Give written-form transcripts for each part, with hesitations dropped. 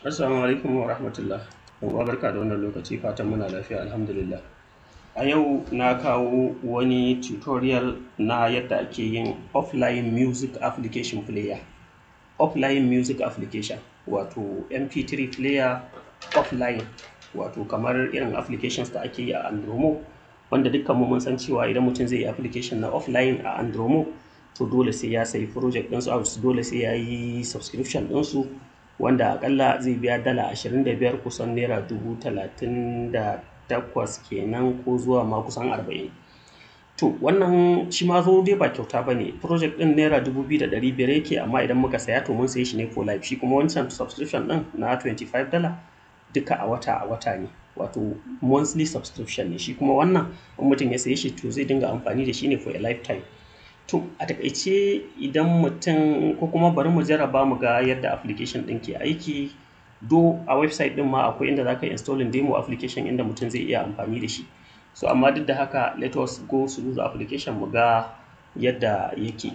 Assalamu alaikum wa rahmatullah. Yan uwa, barka da wannan lokaci, fatan muna lafiya, alhamdulillah. A yau na kawo wani tutorial na yadda ake yin offline music application player. Offline music application, wato MP3 player offline, wato kamar irin applications da ake yi a Andromo, wanda dukkan mu mun san cewa idan mutum zai yi application na offline a Andromo, to dole sai ya sayi project ɗinsu, dole sai ya yi subscription ɗinsu, wanda akalla zai biya $25, kusan ₦38,000 kenan, ko zuwa ma kusan 40. To wannan shi ma zo dai ba kyauta ba ne. Project ɗin ₦2,500 yake, amma idan muka saya, to mun saye shi ne for life. Shi kuma wancan subscription ɗin na $25 duka a wata a wata ne, wato monthly subscription ne. Shi kuma wannan, in mutum ya saye shi, to zai dinga amfani da shi ne for a lifetime. To a taƙaice, idan mutum, ko kuma bari mu jarraba mu ga yadda application ɗin ke aiki. Do a website ɗin ma akwai inda za ka installing demo application inda mutum zai iya amfani da shi. So amma duk da haka, let us go through the application mu ga yadda yake.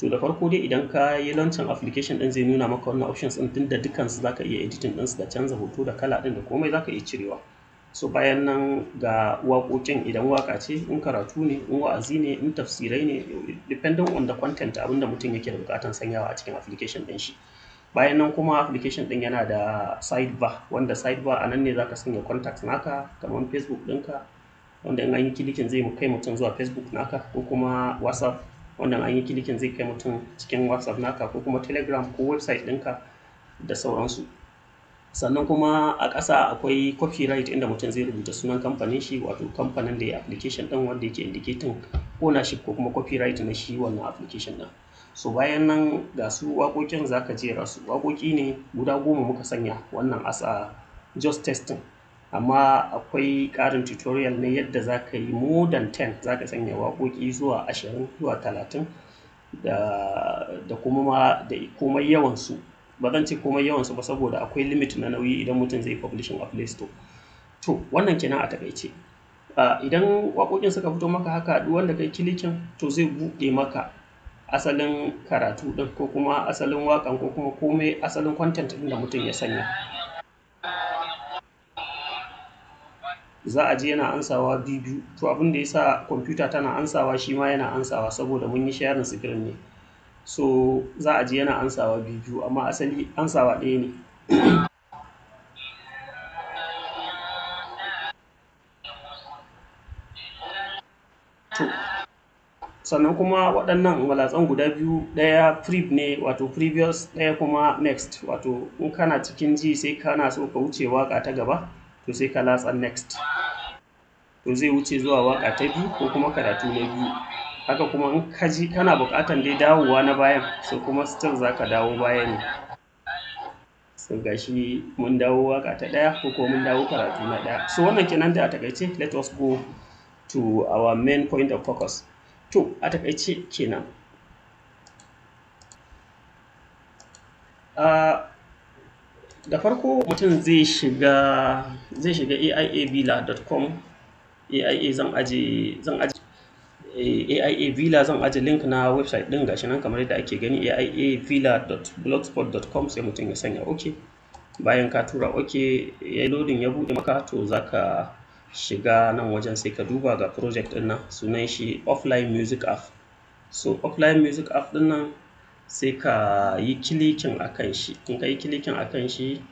To da farko dai, idan ka yi launching application ɗin, zai nuna maka wannan options ɗin, tunda dukkansu za ka iya editing ɗinsu da canza hoto da kala ɗin da komai za ka iya cirewa. So bayan nan ga waƙoƙin, idan waƙa ce, in karatu ne, in wa'azi ne, in tafsirai ne, depending on the content, abinda mutum yake da buƙatan sanyawa a cikin application ɗin shi. Bayan nan kuma application ɗin yana da sidebar, wanda sidebar a nan ne za ka sanya contacts naka, kamar Facebook ɗinka, wanda in an yi clicking zai kai mutum zuwa Facebook naka, ko kuma WhatsApp, wanda in an yi clicking zai kai mutum cikin WhatsApp naka, ko kuma Telegram, ko website ɗinka da sauransu. Sannan kuma a ƙasa akwai copyright, inda mutum zai rubuta sunan kamfanin shi, wato kamfanin da ya application ɗin, wanda yake indicating ownership ko kuma copyright na shi wannan application ɗin. So bayan nan ga su waƙoƙin, za ka jera su. Waƙoƙi ne guda 10 muka sanya wannan as a just testing. Amma akwai ƙarin tutorial ne yadda za ka yi more than 10, za ka sanya waƙoƙi zuwa 20 zuwa 30 da kuma ma da komai yawansu. Ba zan ce komai yawansu ba, saboda akwai limit na nauyi idan mutum zai yi publishing a Play Store. To wannan kenan a taƙaice. Idan waƙoƙin suka fito maka haka, duk wanda ka yi clicking, to zai buɗe maka asalin karatu ɗin, ko kuma asalin waƙan, ko kuma komai asalin content ɗin da mutum ya sanya. Za a ji yana amsawa biyu. To abin da ya sa kwamfuta tana amsawa, shi ma yana amsawa, saboda mun yi sharing screen ne. So za a ji yana amsawa biyu, amma asali amsawa ɗaya ne. To sannan kuma waɗannan malatsan guda biyu, ɗaya prev ne, wato previous, ɗaya kuma next, wato in kana cikin ji sai kana so ka wuce waƙa ta gaba, to sai ka latsa next. To zai wuce zuwa waƙa ta biyu ko kuma karatu na biyu. Haka kuma in ka ji kana buƙatan dai dawowa na bayan, so kuma still za ka dawo baya ne. So ga shi mun dawo waƙa ta ɗaya, ko kuma mun dawo karatu na ɗaya. So wannan kenan dai a taƙaice. Let us go to our main point of focus. To a taƙaice kenan. Da farko mutum zai shiga aiavilla.com. AIA zan aje AIA Villa, zan aje link na website ɗin, gashi nan kamar yadda ake gani, aiavilla.blogspot.com. Sai mutum ya sanya OK. Bayan ka tura OK, ya loading, ya buɗe maka, to za ka shiga nan wajen, sai ka duba ga project ɗin nan, sunan shi offline music app. So offline music app ɗin nan, sai ka yi clicking akan shi. In ka yi clicking akan shi,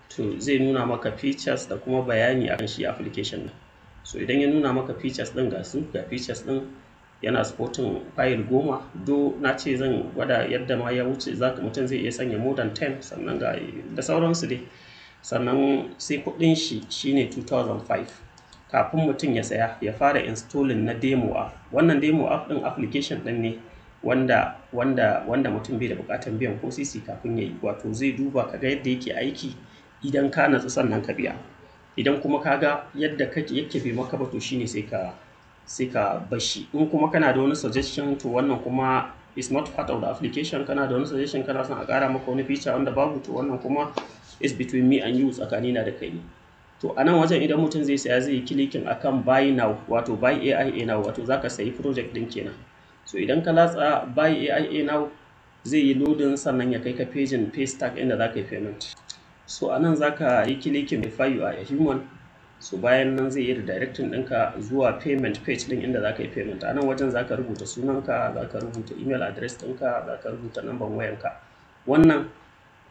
to zai nuna maka features da kuma bayani akan shi application ɗin. So idan ya nuna maka features ɗin, ga su, ga features ɗin, yana supporting file 10, do na ce zan gwada yadda ma ya wuce zaka mutum zai iya sanya more than 10. Sannan ga da sauransu dai. Sannan sai kuɗin shi shine 2005. Kafin mutum ya saya, ya fara installing na demo app. Wannan demo app ɗin application ɗin ne wanda mutum bai da buƙatar biyan ko sisi kafin ya yi, wato zai duba ka ga yadda yake aiki. Idan ka natsu, sannan ka biya. Idan kuma ka ga yadda kake yake bai maka ba, to shine sai ka bar shi. In kuma kana da wani suggestion, to wannan kuma is not part of the application. Kana da wani suggestion, kana son a ƙara maka wani feature wanda babu, to wannan kuma is between me and you, tsakanina da kai ne. To a nan wajen, idan mutum zai saya, zai yi clicking akan buy now, wato buy AIA now, wato zaka sayi project ɗin kenan. So idan ka latsa buy AIA now, zai yi loading, sannan ya kai ka pejin Paystack inda za ka yi payment. So a nan za ka yi clicking "Verify you are a human". So bayan nan zai yi redirecting ɗinka zuwa payment page ɗin inda za ka yi payment. A nan wajen za ka rubuta sunanka, za ka rubuta email address ɗinka, za ka rubuta number wayanka. Wannan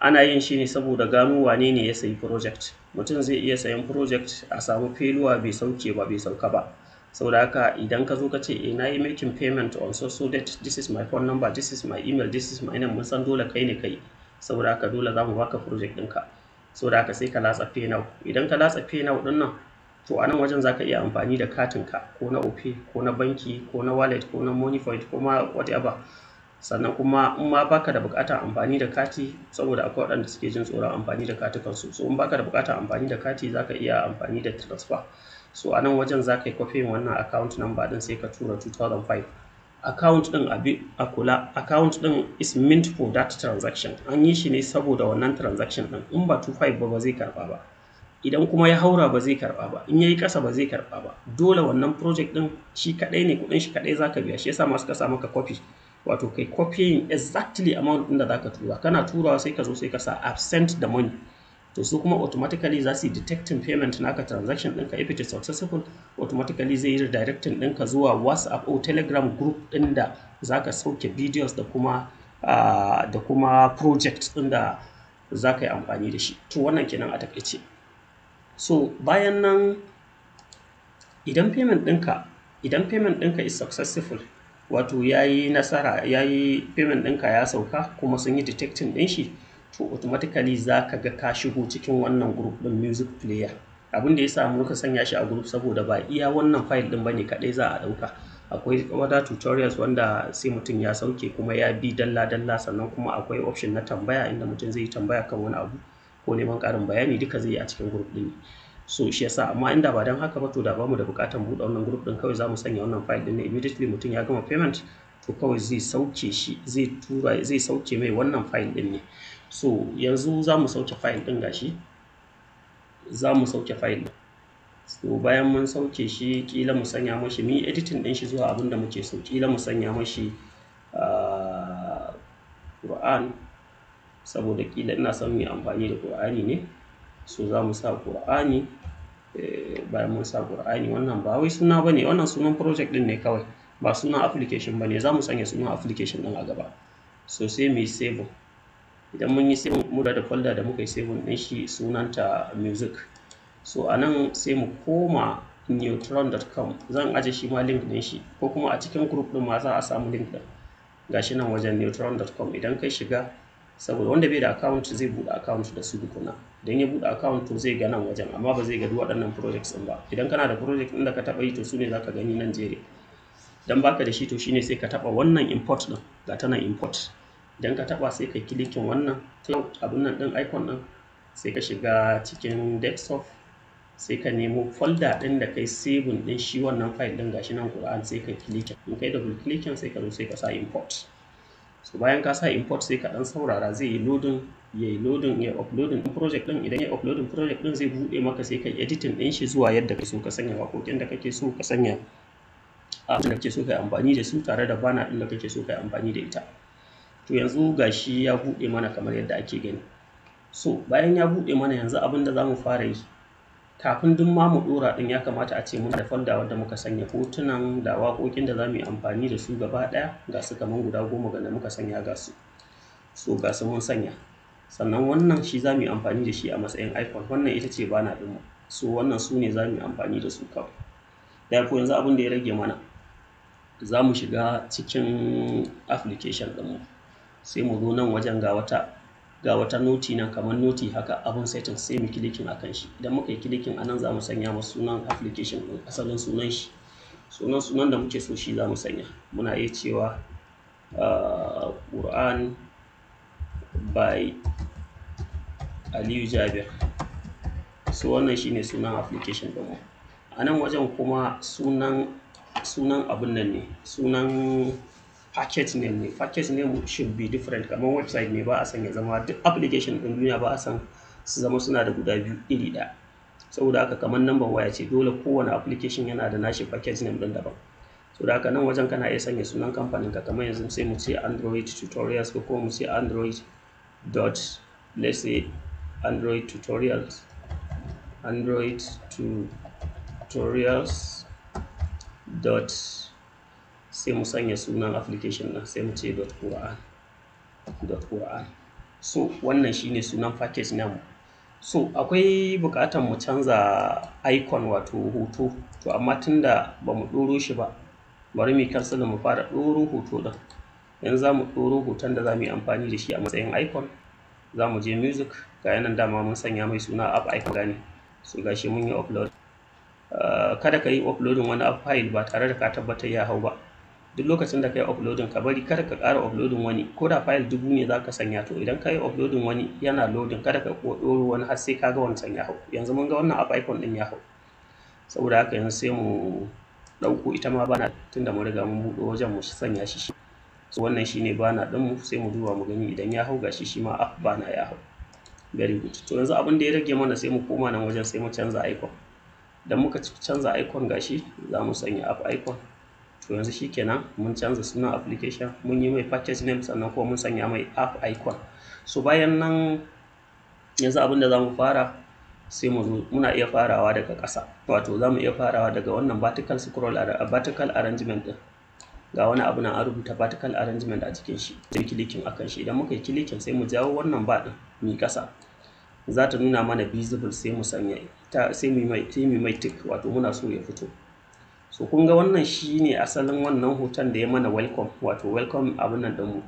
ana yin shi ne saboda gano wane ne ya sayi project. Mutum zai iya sayan project a samu failure, bai sauke ba, bai sauka ba. Saboda haka idan ka zo ka ce, "Eh, na yi making payment on so so date, this is my phone number, this is my email, this is my name," mun san dole kai ne kai. Saboda haka dole za mu baka project ɗinka. Saboda haka sai ka latsa "Pay now". Idan ka latsa "Pay now" ɗin nan, to a nan wajen za ka iya amfani da katinka, ko na Opay, ko na banki, ko na wallet, ko na Moniepoint, ko ma whatever. Sannan kuma in ma baka da buƙatar amfani da kati, saboda akwai waɗanda suke jin tsoron amfani da katukansu, so in baka da buƙatar amfani da kati, za ka iya amfani da transfer. So a nan wajen za ka yi copying wannan account number ɗin, sai ka tura 2005. Account ɗin, abi a kula, account ɗin is meant for that transaction. An yi shi ne saboda wannan transaction ɗin. In ba 25 ba, ba zai karɓa ba. Idan kuma ya haura, ba zai karɓa ba. In yayi ƙasa, ba zai karɓa ba. Dole wannan project ɗin shi kaɗai ne, kuɗin shi kaɗai za ka biya. Shi yasa ma suka sa maka copy, wato kai copying exactly amount ɗin da za ka tura. Kana turawa, sai ka zo sai ka sa "I've sent the money". To su kuma automatically za su yi detecting payment naka, transaction ɗinka. If it is successful, automatically zai yi redirecting ɗinka zuwa WhatsApp or Telegram group ɗin da za ka sauke videos da kuma project ɗin da za ka yi amfani da shi. To wannan kenan a taƙaice. So bayan nan, idan payment ɗinka is successful, wato ya yi nasara, ya yi payment ɗinka ya sauka kuma sun yi detecting ɗin shi, to automatically za ka ga ka shigo cikin wannan group ɗin music player. Abin da ya sa muka sanya shi a group, saboda ba iya wannan file ɗin ba ne kaɗai za a ɗauka. Akwai other tutorials wanda sai mutum ya sauke kuma ya bi dalla dalla. Sannan kuma akwai option na tambaya, inda mutum zai yi tambaya kan wani abu ko neman ƙarin bayani, duka zai yi a cikin group ɗin ne. So shi yasa. Amma inda ba don haka ba, to da bamu da buƙatar buɗe wannan group ɗin. Kawai za mu sanya wannan file ɗin ne, immediately mutum ya gama payment, to kawai zai sauke shi, zai tura, zai sauke mai wannan file ɗin ne. So yanzu za mu sauke file ɗin. Gashi za mu sauke file ɗin. So bayan mun sauke shi, ƙila mu sanya mashi, mu yi editing ɗin shi zuwa abin da muke so. Ƙila mu sanya mashi Quran, saboda ƙila ina son mu yi amfani da Qur'ani ne. So za mu sa Qur'ani. Bayan mun sa Qur'ani, wannan ba wai suna ba ne, wannan sunan project ɗin ne kawai, ba sunan application ba ne. Za mu sanya sunan application ɗin a gaba. So sai mu yi saving. Idan mun yi saving, mu da folder da muka yi saving ɗin shi, sunanta music. So a nan sai mu koma neutron.com. Zan aje shi ma link ɗin shi, ko kuma a cikin group ɗin ma za a samu link ɗin. Gashi nan wajen neutron.com. Idan kai shiga, saboda wanda bai da account zai buɗe account da su tukuna. Idan ya buɗe account, to zai ga nan wajen, amma ba zai ga duk waɗannan projects ɗin ba. Idan kana da project ɗin da ka taɓa yi, to su ne za ka gani nan jere. Idan baka da shi, to shine sai ka taɓa wannan import ɗin. Ga ta nan, import. Idan ka taɓa, sai ka clicking wannan cloud abun nan ɗin, icon ɗin, sai ka shiga cikin desktop, sai ka nemo folder ɗin da kai saving ɗin shi wannan file ɗin. Gashi nan, Quran. Sai ka clicking. In kai double clicking, sai ka zo sai ka sa import. So bayan ka sa import, sai ka ɗan saurara, zai yi loading, ya yi loading, ya uploading ɗin project ɗin. Idan ya uploading project ɗin, zai buɗe maka, sai ka editing ɗin shi zuwa yadda kake so. Ka sanya waƙoƙin da kake so, ka sanya abin da kake so ka yi amfani da su, tare da banner ɗin da kake so ka yi amfani da ita. To yanzu gashi ya buɗe mana kamar yadda ake gani. So bayan ya buɗe mana, yanzu abin da za mu fara yi, kafin duk ma mu ɗora ɗin, ya kamata a ce muna da folder wadda muka sanya hotunan da waƙoƙin da za mu yi amfani da su gaba ɗaya. Ga su kaman guda 10 da muka sanya, ga su. So ga su mun sanya. Sannan wannan shi za mu yi amfani da shi a matsayin icon. Wannan ita ce banner ɗinmu. So wannan su ne za mu yi amfani da su kawai. Therefore yanzu abin da ya rage mana, za mu shiga cikin application ɗinmu. Sai mu zo nan wajen, ga wata noti nan, kamar noti haka, abun settings, sai mu clicking akan shi. Idan muka yi clicking a nan, za mu sanya masa sunan application ɗin, asalin sunan shi. Sunan da muke so shi za mu sanya. Muna iya cewa Quran by Aliyu Jabir. So wannan shine sunan application ɗinmu. A nan wajen kuma sunan abun nan ne, sunan package name ne. Package name should be different. Kamar website ne, ba a son ya zama, duk application ɗin duniya ba a son su zama suna da guda biyu iri ɗaya. Saboda haka kamar number waya ce, dole kowane application yana da nashi package name ɗin daban. Saboda haka nan wajen kana iya sanya sunan kamfanin ka. Kamar yanzu sai mu ce Android tutorials, ko kuma mu ce Android dot, let's say, Android tutorials, Android tutorials dot, sai mu sanya sunan application ɗin, sai mu ce dot Quran, dot Quran. So wannan shine sunan package namu. So akwai buƙatar mu canza icon wato hoto, to amma tunda ba mu ɗoro shi ba, bari mu yi cancel mu fara ɗoro hoto ɗin. Yanzu za mu ɗoro hoton da za mu yi amfani da shi a matsayin icon. Za mu je music, ga yanan dama mun sanya mai suna app icon gane. So gashi mun yi upload. Kada ka yi uploading wani app file ba tare da ka tabbatar ya hau ba. Duk lokacin da ka yi uploading ka bari kada ka ƙara uploading wani, ko da file 1000 ne za ka sanya, to idan ka yi uploading wani yana loading kada ka ɗoro wani har sai ka ga wancan ya hau. Yanzu mun ga wannan app icon ɗin ya hau. Saboda haka yanzu sai mu ɗauko ita ma bana, tunda mun riga mun buɗe wajen mu sanya shi. So wannan shine bana ɗinmu, sai mu duba mu gani idan ya hau, gashi shi ma app bana ya hau. Very good. To yanzu abin da ya rage mana sai mu koma nan wajen sai mu canza icon. Idan muka canza icon gashi za mu sanya app icon. To yanzu shikenan mun canza sunan application, mun yi mai package name, sannan kuma mun sanya mai app icon. So bayan nan yanzu abin da za mu fara sai mu zo, muna iya farawa daga ƙasa, wato za mu iya farawa daga wannan vertical scroll, vertical arrangement ɗin. Ga wani abu nan an rubuta vertical arrangement a cikin shi, sai clicking akan shi. Idan muka yi clicking sai mu jawo wannan bar ɗin mu ƙasa, za ta nuna mana visible, sai mu sanya ta, sai mu mai, sai mu mai tick, wato muna so ya fito. So kun ga wannan shine asalin wannan hoton da ya mana welcome, wato welcome abun nan ɗinmu.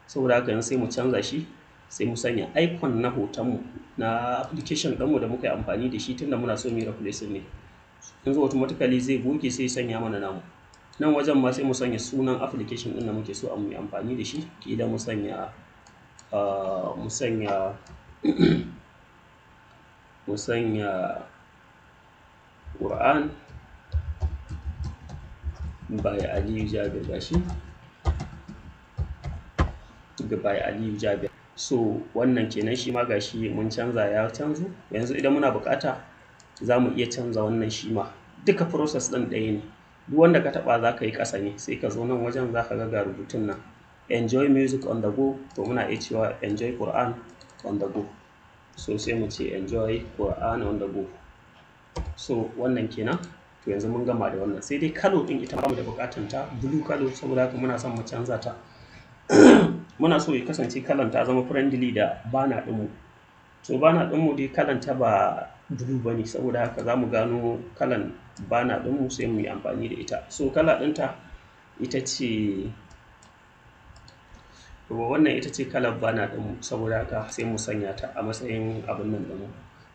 Saboda haka yanzu sai mu canza shi, sai mu sanya icon na hotonmu na application ɗinmu da muka yi amfani da shi, tunda muna so mu yi replacing ne. Yanzu automatically zai goge sai ya sanya mana namu. Nan wajen ma sai mu sanya sunan application ɗin da muke so mu yi amfani da shi. Ƙila mu sanya, mu sanya mu sanya Quran by Aliyu Jabir, gashi by Aliyu Jabir. So wannan kenan, shi ma gashi mun canza ya canzo. Yanzu idan muna buƙata za mu iya canza wannan shi ma. Duka process ɗin ɗaya ne. Duk wanda ka taɓa za ka yi ƙasa ne, sai ka zo nan wajen za ka ga rubutun nan enjoy music on the go. To muna iya cewa enjoy Quran on the go. So sai mu ce enjoy Quran on the go. So wannan kenan. To yanzu mun gama da wannan, sai dai kalo ɗin ita bamu da buƙatan ta blue kalo, saboda haka muna son mu canza ta. Muna so ya kasance kalan ta zama friendly da bana ɗinmu. So bana ɗinmu dai kalan ta ba blue bane, saboda haka za mu gano kalan bana ɗinmu sai mu yi amfani da ita. So kala ɗinta ita ce wannan, ita ce kalar bana ɗinmu, saboda haka sai mu sanya ta a matsayin abun nan ɗinmu.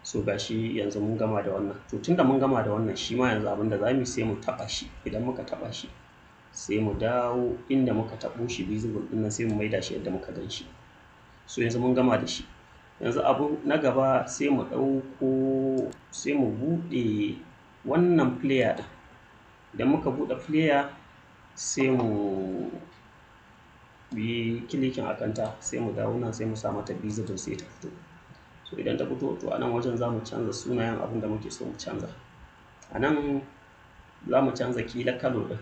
So gashi yanzu mun gama da wannan. To tunda mun gama da wannan, shi ma yanzu abin da za mu yi sai mu taɓa shi. Idan muka taɓa shi sai mu dawo inda muka taɓo shi visible ɗin nan, sai mu maida shi yadda muka gan shi. So yanzu mun gama da shi. Yanzu abu na gaba sai mu ɗauko, sai mu buɗe wannan player ɗin. Idan muka buɗe player sai mu yi clicking a kanta, sai mu dawo nan sai mu sa mata visible sai ta fito. So idan ta fito, to a nan wajen za mu canza sunayen abin da muke so mu canza. A nan za mu canza ƙila kalo ɗin.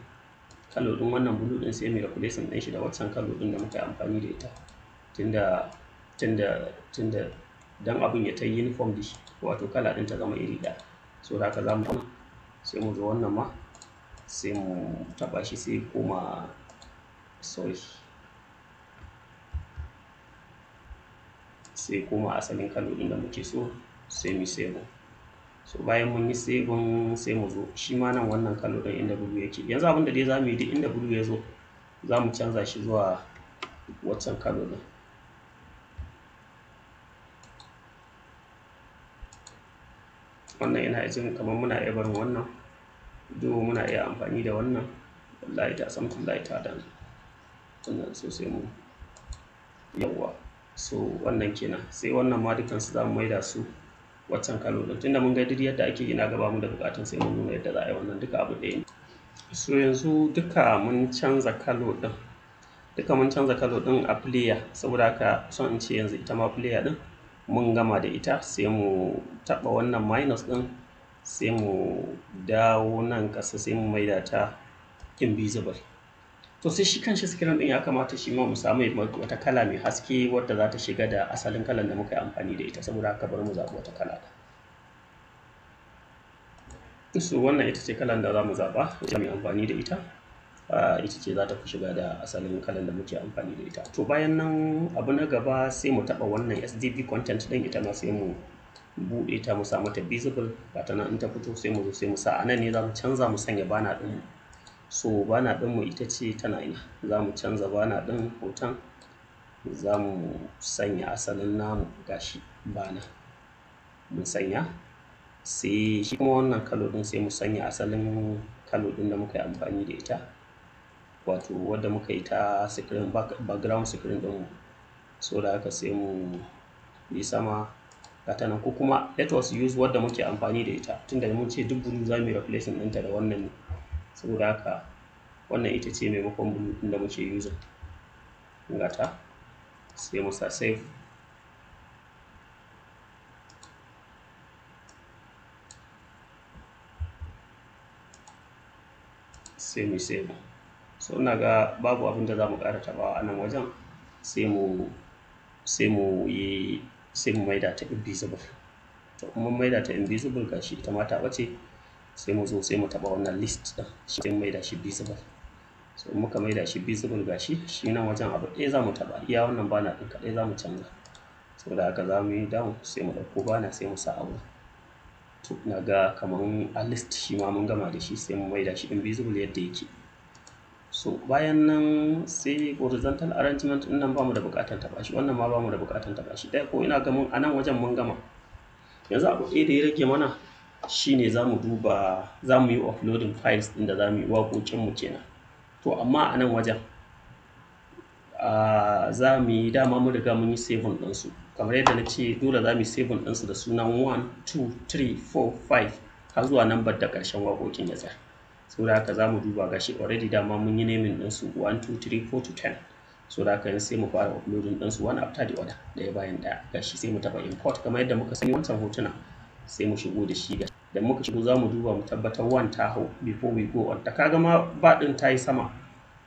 Kalo ɗin wannan blue ɗin sai mu replacing ɗin shi da waccan kalo ɗin da muka yi amfani da ita. Tunda don abin ya ta uniform da shi, wato kala ɗin ta zama iri ɗaya. So da haka za mu sai mu zo wannan ma sai mu taɓa shi sai koma, sorry, sai koma asalin kalo ɗin da muke so, sai mu save. So bayan mun yi saving sai mu zo shi ma nan wannan kalo ɗin inda blue yake. Yanzu abin da dai za mu yi, duk inda blue ya zo za mu canza shi zuwa waccan kalo ɗin. Wannan ina jin kamar muna iya barin wannan, though muna iya amfani da wannan lighter, something lighter than wannan, so sai mu yawwa. So wannan kenan. Sai wannan ma dukansu za mu maida su waccan kalo ɗin. Tunda mun ga duk yadda ake yi, na ga bamu da buƙatun sai mun nuna yadda za a yi wannan, duka abu ɗaya ne. So yanzu duka mun canza kalo ɗin. Duka mun canza kalo ɗin a player, saboda haka son in ce yanzu ita ma player ɗin mun gama da ita. Sai mu taɓa wannan minus ɗin, sai mu dawo nan ƙasa sai mu maida ta invisible. To To sai shi kanshi screen ɗin ya kamata shi ma mu samu wata kala mai haske wadda za ta shiga da asalin kalan da muka yi amfani da ita. Saboda haka bari mu zaɓi wata kala. So wannan ita ce kalan da za mu zaɓa, za mu yi amfani da ita. Ita ce za ta fi shiga da asalin kalan da muke amfani da ita. To bayan nan abu na gaba sai mu taɓa wannan SDB content ɗin, ita ma sai mu buɗe ta mu sa mata visible. Ga ta nan in ta fito sai mu zo sai mu sa. A nan ne za mu canza mu sanya banner ɗinmu. So banner ɗinmu ita ce tana ina. Za mu canza banner ɗin hoton, za mu sanya asalin namu gashi banner. Mun sanya. Sai shi kuma wannan colour ɗin sai mu sanya asalin colour ɗin da muka yi amfani da ita. Wato wadda muka yi ta screen background screen ɗinmu. So da haka sai mu yi sama ga ta nan, ko kuma let us use wadda muke amfani da ita. Tunda mun ce duk blue za mu yi replacing ɗinta da wannan ne. Saboda haka wannan ita ce maimakon blue ɗin da muke using. Ga ta, sai mu sa save. Sai mu save. So ina ga babu abin da za mu ƙara taɓawa a nan wajen, sai mu maida ta invisible. To in mun maida ta invisible gashi ita ma ta ɓace. Sai mu zo sai mu taɓa wannan list ɗin, sai mu maida shi visible. So in muka maida shi visible gashi, shi nan wajen abu ɗaya za mu taɓa. Iya wannan banner ɗin kaɗai za mu canza. Saboda haka za mu yi down sai mu ɗauko banner sai mu sa a wurin. To ina ga kaman a list shi ma mun gama da shi, sai mu maida shi invisible yadda yake. So bayan nan sai horizontal arrangement ɗin nan bamu da buƙatar taɓa shi. Wannan ma bamu da buƙatar taɓa shi. Ɗaya ko ina ga mun a nan wajen mun gama. Yanzu abu ɗaya da ya rage mana shine za mu duba, za mu yi uploading files ɗin da za mu yi waƙoƙin mu kenan. To amma a nan wajen, za mu yi dama mun riga mun yi saving ɗinsu. Kamar yadda na ce dole za mu yi saving ɗinsu da sunan 1, 2, 3, 4, 5 har zuwa number da ƙarshen waƙoƙin ya tsaya. Saboda haka za mu duba gashi already dama mun yi naming ɗinsu 1, 2, 3, 4 to 10. Saboda haka yanzu sai mu fara uploading ɗinsu one after the other, ɗaya bayan ɗaya. Gashi sai mu taɓa import kamar yadda muka sani wancan hotuna, sai mu shigo da shi gashi. Idan muka shigo za mu duba mu tabbatar 1 ta hau before we go on. Da ka ga ma ba ɗin ta yi sama,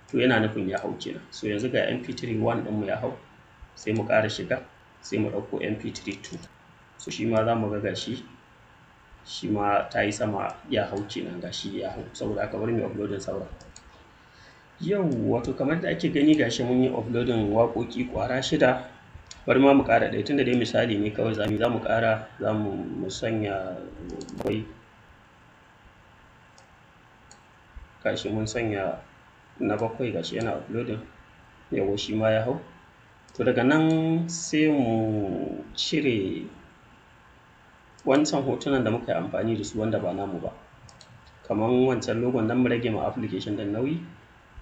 to yana nufin ya hau kenan. So yanzu ga MP3 1 ɗinmu ya hau, sai mu ƙara shiga, sai mu ɗauko MP3 2. So shi ma za mu ga gashi, shi ma ta yi sama ya hau kenan, gashi ya hau. Saboda haka bari mu yi uploading sauran. Yau wato kamar da ake gani gashi mun yi uploading waƙoƙi ƙwara 6. Bari ma mu ƙara ɗaya, tunda dai misali ne kawai za mu yi, za mu ƙara, za mu sanya bakwai. Gashi mun sanya na 7 gashi yana uploading. Yauwa shi ma ya hau. To daga nan sai mu cire wancan hotunan da muka yi amfani da su wanda ba namu ba. Kaman wancan logon nan mu rage ma application ɗin nauyi.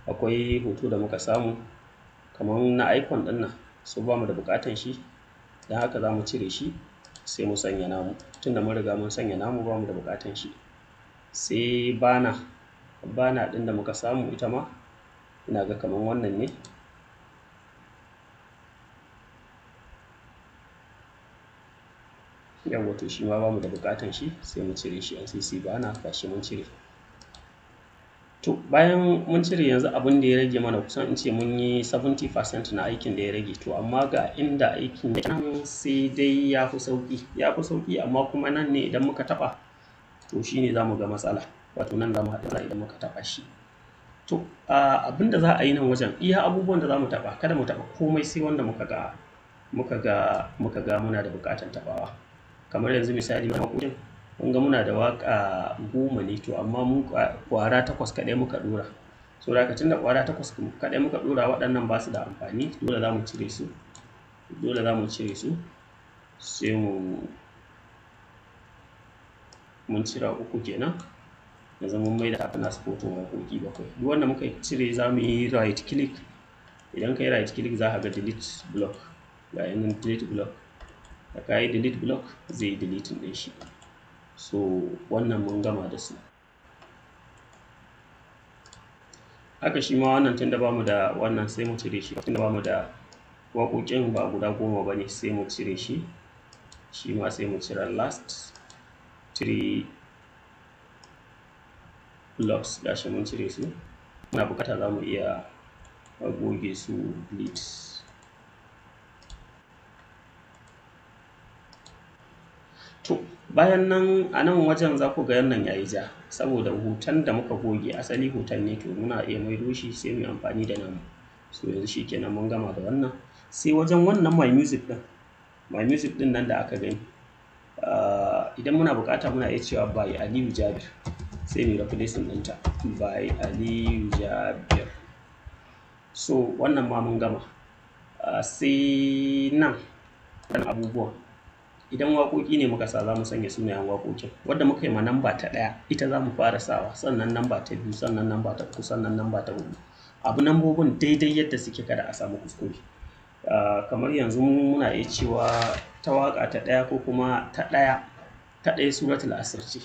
Akwai hoto da muka samu kaman na icon ɗin nan, so bamu da buƙatan shi. Don haka za mu cire shi sai mu sanya namu. Tunda mun riga mun sanya namu bamu da buƙatan shi. Sai banner, banner ɗin da muka samu ita ma ina ga kaman wannan ne. Yauwa to shi ma bamu da buƙatan shi sai mu cire shi. NCC banner gashi mun cire. To bayan mun cire yanzu abin da ya rage mana kusan in ce mun yi 70% na aikin da ya rage. To amma ga inda aikin yake nan sai dai ya fi sauƙi, ya fi sauƙi amma kuma nan ne idan muka taɓa to shi ne za mu ga matsala. Wato nan za mu haɗu idan muka taɓa shi. To abin da za a yi nan wajen iya abubuwan da za mu taɓa, kada mu taɓa komai sai wanda muka ga muna da buƙatar taɓawa. Kamar yanzu misali waƙoƙin kun ga muna da waƙa 10 ne, to amma mu ƙwara 8 kaɗai muka ɗora. Saboda haka tunda ƙwara 8 kaɗai muka ɗora, waɗannan ba su da amfani, dole za mu cire su. Dole za mu cire su sai mun cire 3 kenan. Yanzu mun maida tana supporting waƙoƙi 7. Duk wanda muka cire za mu yi right click. Idan ka yi right click za ka ga delete block. Ga yanan delete block. Da ka yi delete block zai yi deleting ɗin shi. So wannan mun gama da su. Haka shi ma wannan tunda bamu da wannan sai mu cire shi. Tunda bamu da waƙoƙin ba guda 10 ba ne sai mu cire shi. Shi ma sai mu cire last 3 blocks, gashi mun cire su. Muna buƙata za mu iya a goge su, delete. To bayan nan a nan wajen za ku ga wannan ya yi ja saboda hoton da muka goge asali hoton ne, to muna iya maido shi sai mu yi amfani da namu. So yanzu shi kenan mun gama da wannan. Sai wajen wannan my music ɗin, my music ɗin nan da aka gani, idan muna buƙata muna iya cewa by Aliyu Jabir, sai mu yi replacing ɗinta by Aliyu Jabir. So wannan ma mun gama. Sai nan wannan abubuwan idan waƙoƙi ne muka sa za mu sanya sunayen waƙoƙin. Wadda muka yi ma namba ta 1 ita za mu fara sawa, sannan namba ta 2, sannan namba ta 3, sannan namba ta 4. Abu nambobin daidai yadda suke kada a samu kuskure. Kamar yanzu muna iya cewa ta waƙa ta 1 ko kuma ta 1, ta 1 Suratul Asr ce.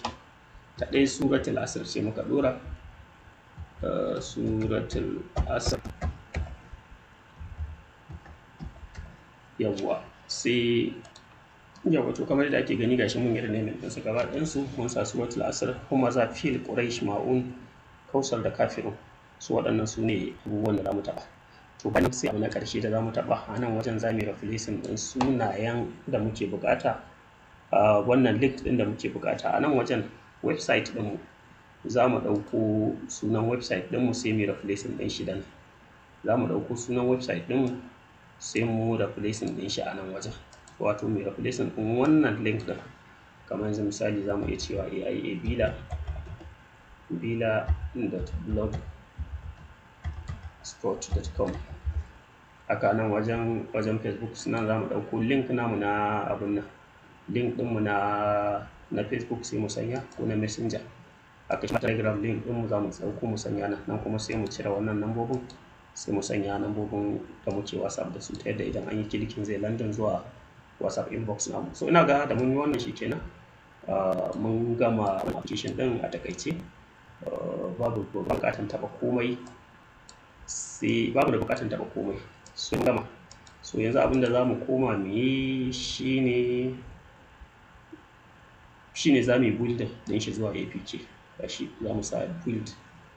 Ta 1 Suratul Asr ce muka ɗora. Suratul Asr. Yawwa, sai yawwa to kamar yadda ake gani gashi mun yi renaming ɗinsu gaba ɗayansu, mun sa Suratul Asr, Humaza, Fil, Quraish, Ma'un, Kausar da Kafirun. So waɗannan su ne abubuwan da za mu taɓa. To bayan sai abu na ƙarshe da za mu taɓa a nan wajen za mu yi replacing ɗin sunayen da muke buƙata, wannan link ɗin da muke buƙata. A nan wajen website ɗinmu za mu ɗauko sunan website ɗinmu sai mu yi replacing ɗin shi da nan. Za mu ɗauko sunan website ɗinmu sai mu replacing ɗin shi a nan wajen. Wato mu yi replacing ɗin wannan link ɗin. Kamar yanzu misali za mu iya cewa AIA Bila, bila.blogspot.com. Haka nan wajen Facebook nan za mu ɗauko link namu na abun nan, link ɗinmu na Facebook sai mu sanya ko na Messenger. Haka shi Telegram link ɗinmu za mu ɗauko mu sanya nan, nan kuma sai mu cire wannan nambobin sai mu sanya nambobin da muke WhatsApp da su ta yadda idan an yi clicking zai landing zuwa WhatsApp inbox namu. So ina ga da mun yi wannan shi kenan, mun gama application ɗin a taƙaice. Babu buƙatan taɓa komai, sai babu da buƙatan taɓa komai. So mun gama. So yanzu abin da za mu koma mu yi shine, shine za mu yi building ɗin shi zuwa APK. Gashi za mu sa build.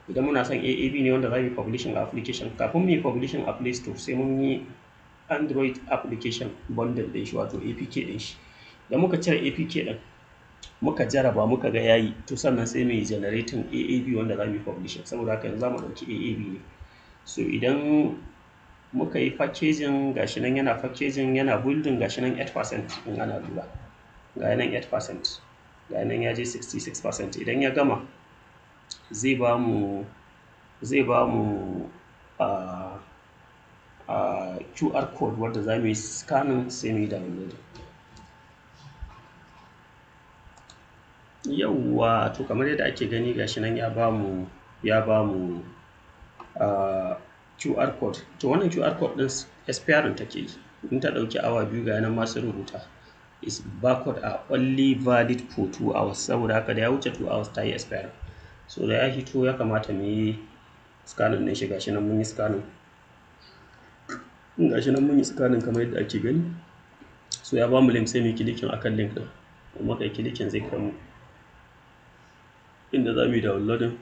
Idan muna son AAB ne wanda za mu yi publishing application, kafin mu yi publishing a Play Store sai mun yi Android application bundle ɗin shi wato APK ɗin shi. Da muka cire APK ɗin muka jaraba muka ga yayi, to sannan sai mu yi generating AAB wanda za mu yi publishing. Saboda haka yanzu za mu ɗauki AAB ne. So idan muka yi packaging gashi nan yana packaging yana building gashi nan 8% in ana lura. Ga nan 8%, ga nan ya je 66%. Idan ya gama zai ba mu, zai ba mu QR code wadda za mu yi scanning sai mu yi downloading. Yawwa to kamar yadda ake gani gashi nan ya ba mu, ya ba mu QR code. To wannan QR code ɗin expiring take yi. In ta ɗauki awa 2 ga nan ma sun rubuta is barcode are only valid for 2 hours. Saboda haka da ya wuce 2 hours ta yi expiring. So da ya hito ya kamata mu yi scanning ɗin shi, gashi nan mun yi scanning. Gashi nan mun yi scanning kamar yadda ake gani. So ya bamu link sai mu yi clicking akan link ɗin. In muka yi clicking zai kai mu inda za mu yi downloading.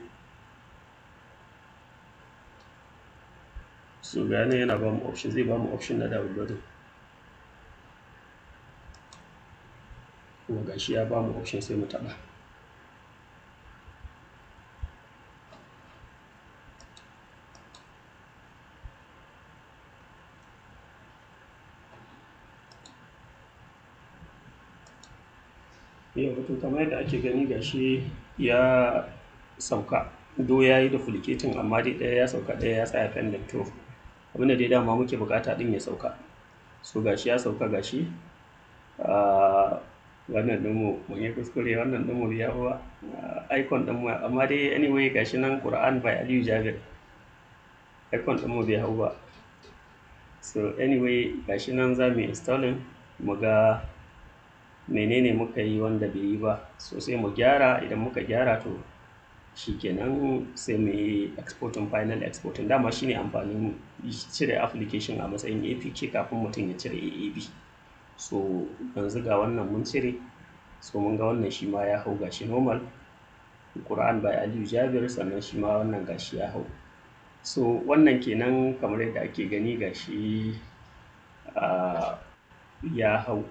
So ga nan yana bamu option, zai bamu option na downloading. Kuma gashi ya bamu option sai mu taɓa. Yau to kamar yadda ake gani gashi ya sauka. Do ya yi duplicating amma dai ɗaya ya sauka ɗaya ya tsaya pending. To abin da dai dama muke buƙata ɗin ya sauka. So gashi ya sauka gashi. Wannan ɗinmu mun yi kuskure, wannan ɗinmu bai hau ba. Icon ɗinmu amma dai anyway gashi nan Quran by Aliyu Jabir. Icon ɗinmu bai hau ba. So anyway gashi nan za mu yi installing mu ga menene muka yi wanda bai yi ba. So sai mu gyara, idan muka gyara to shi kenan sai mu yi exporting, final exporting. Dama shine amfanin cire application a matsayin APK kafin mutum ya cire AAB. So yanzu ga wannan mun cire. So mun ga wannan shi ma ya hau gashi normal. Quran by Aliyu Jabir sannan shi ma wannan gashi ya hau. So wannan kenan, kamar yadda ake gani, gashi ya hau.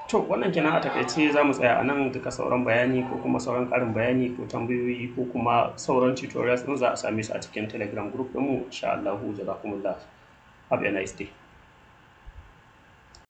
To wannan kenan a takaice, za mu tsaya a nan. Duka sauran bayani ko kuma sauran ƙarin bayani ko tambayoyi ko kuma sauran tutorials ɗin, za a same su a cikin Telegram group ɗinmu, insha Allahu. Jazakumullah, have a nice day.